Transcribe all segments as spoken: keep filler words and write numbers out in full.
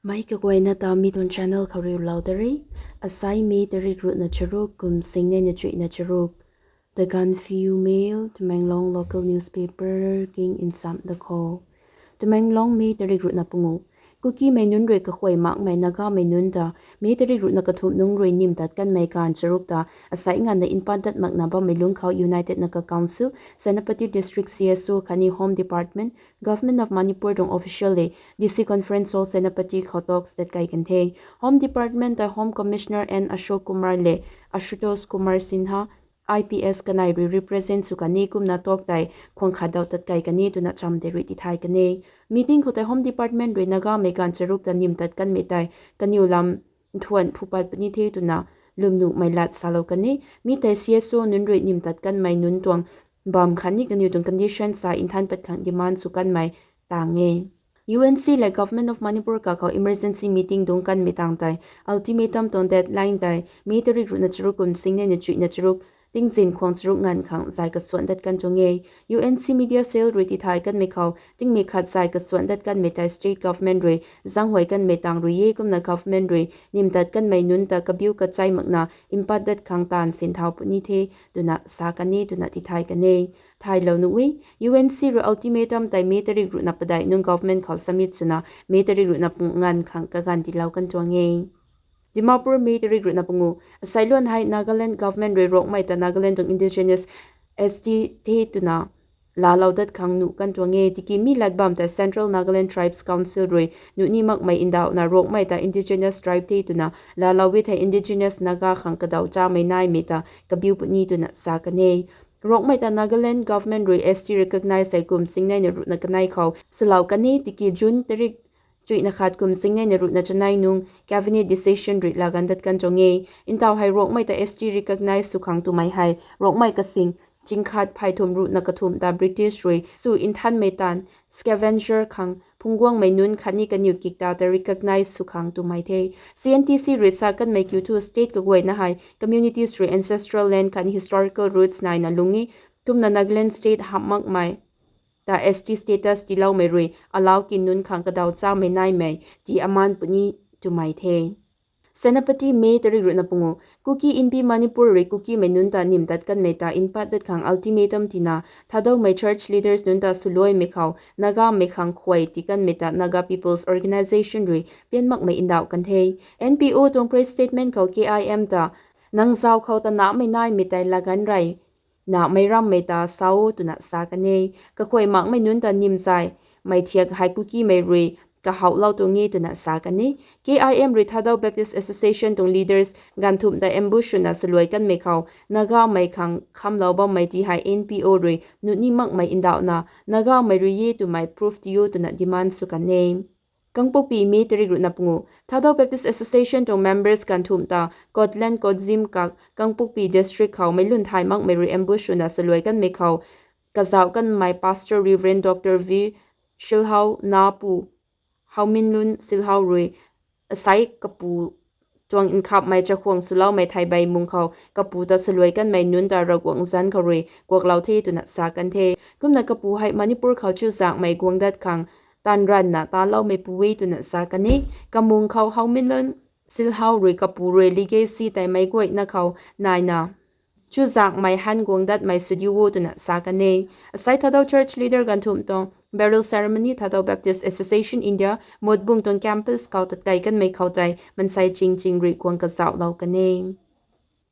Mei kaguayna ta mi tuang channel khou riulou da re. Asai May tarik ruhna charuk kum singneina chuihna charuk. The Gaanphiu Mail, Tamenglong local newspaper, king nchamc da kho. Tamenglong, May tarik ruhna pangu. Kukimei nunc rui kakhuay makmei Nagamei nunc ta May tarik ruhna kathumh nungc rui nim tat kanmei gaanv charuk ta asai nganvna mpat dat makna bammei lungc khou United Naga Council, Senapati District C S O khatni Home Department, Government of Manipur tuang official le D C Conference Hall Senapati khou talks tat kai kan the. Home Department tei Home Commissioner N Ashok Kumar le Ashutosh Kumar Sinha, I P S kanei rui represent sw kan e. Kumna talk tei khuang khat dau tat kai kan e twna cham tei rui tithay kan e. Meeting khou tei Home Department rui Nagamei gaanv charuk ta nim tat kanmei tei kaniw lam nthuan phu pat puni the twna lwmnuhmei lat salou kan e. Mi tei C S O nunc rui nim tat kanmei nunc tuang bam khatni kaniw tuang condition sa nthan pat khang demand sw kanmei tang e. U N C le Government of Manipur kakhou emergency meeting dungc kanmei tang tei ultimatum tuang deadline tei May tarik ruhna charuk kum singneina chuihna charuk tingzin khuang charuk nganv khang zay kasuan dat kan tuang e. U N C media cell rui tithay kanmei khou tingmei khat zay kasuan dat kanmei tei state government rui zanghuay kanmei tang rui e. Kumna government rui nim tat kanmei nunc ta kabiu kachai makna mpat dat khang taanv sinthau puni the twna sa kan e twna tithay kan e. Thaylou nuh e, U N C rui ultimatum tei May tarik ruhna padeih nungc government khou submit swna May tarik ruhna pangu nganv khang kaganv tiilou kan tuang e. Dimapur, May tarik ruhna pangu. Asai luan hei Nagaland government rui Rongmei ta Nagaland tuang indigenous S T the twna laalou dat khang nuh kan tuang e. Tiki mi lat bam tei Central Nagaland Tribes Council rui nuh ni makmei ndauhna Rongmei ta indigenous tribe the twna laalou e thei indigenous Naga khang kadaw chamei naimei ta kabiu puni twna sa kan e. Rongmei ta Nagaland government rui S T recognize hei kum singneina ruhna kanei khou swlou kan e. Tiki June tarik chuihna khat kum singneina ruhna chanei nung cabinet decision rui laa ganv dat kan tuang e. Ntaw hei Rongmei ta S T recognize sw khang twmei hei Rongmei kasing chingkhat phey thumh ruhna kathumh ta British rui sw nthanmei taanv scavenger khang phungcguangmei nunc khatni kaniw kikta ta recognize sw khang twmei the. C N T C rui sa kanmei kiu thu state kaguayna hei communities rui ancestral land khatni historical roots naina lung e. Kumna Nagaland state hamh makmei ta S T status tiiloumei rui alau kin nunc khang kadaw chamei naimei tii aman puni twmei the. Senapati, May tarik ruhna pangu. Kuki Inpi Manipur rui Kukimei nunc ta nim tat kanmei ta mpat dat khang ultimatum tina Thadhoumei church leaders nunc ta swluaimei khou Nagamei khang khuay tii kanmei ta Naga People's Organisation rui pian makmei ndauh kan the. N P O tuang press statement khou K I M ta nang zauc khou ta namei naimei tei laa ganv rey namei rammei ta sa o twna sa kan e. Kakhuay makmei nunc ta nim zay mei thiak hei Kukimei rui kahouhlou tuang e twna sa kan e. K I M rui Thadou Baptist Association tuang leaders ganvthumh ta ambush swna swluai kanmei khou Nagamei khang khamlou bammei ti hei N P O rui nuh ni makmei ndauhna Nagamei rui e twmei proof tii o twna demand sw kan e. Kangpokpi, May tarik ruhna pangu. Thadou Baptist Association tuang members ganvthumh ta Kotland Kotzim kak Kangpokpi district khou meic lun thay makmei rui ambush swna swluai kanmei khou kazauh kanmei Pastor Reverend Doctor V Shilhau na pu Hauminlun Silhau rui asei kapu tuang nkhapmei chakhwang swloumei theibei mung khou kapu ta swluai kanmei nunc ta Ravguangc zanc khou rui kuaklou the twna sa kan the. Kumna kapu hei Manipur khou chuzaenghmei guang dat khang taanv ranvna taloumeipu e twna sa kan e. Kamung khou Hauminlun Silhau rui kapu rui legacy tei meic guayna khou naina chuzaenghmei han guang datmei swdiu o twna sa kan e. Asei Thadou church leader ganvthumh tuang burial ceremony Thadou Baptist Association India Motbung tuang campus khou tatkai kanmei khou tei mansei ching ching rui guang kazauhlou kan e.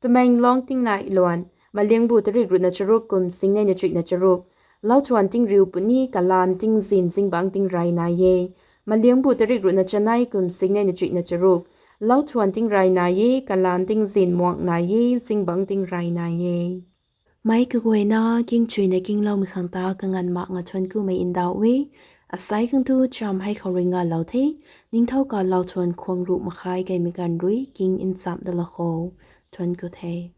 Tamenglong tingnai luan. Maliangbu tarik ruhna charuk kum singnei na chuihna charuk. Lauthuan tingriu puni kalaan tingzin zingbangc tingrey nai e. Maliangbu tarik ruhna chanei kum singnei na chuihna charuk. Lauthuan tingrey nai e, kalaan tingzin muang nai e, zingbangc tingrey nai e. Meic kaguayna kingchuina kingloumei khang ta kanganv mak nga thuanc kumei ndauh e. Asei khang tu cham hei khou rui ngalou the. Ningthau ka lauthuan khwang ruh makhai kaimei ganv rui king nchamh dala khou thuanc ku the.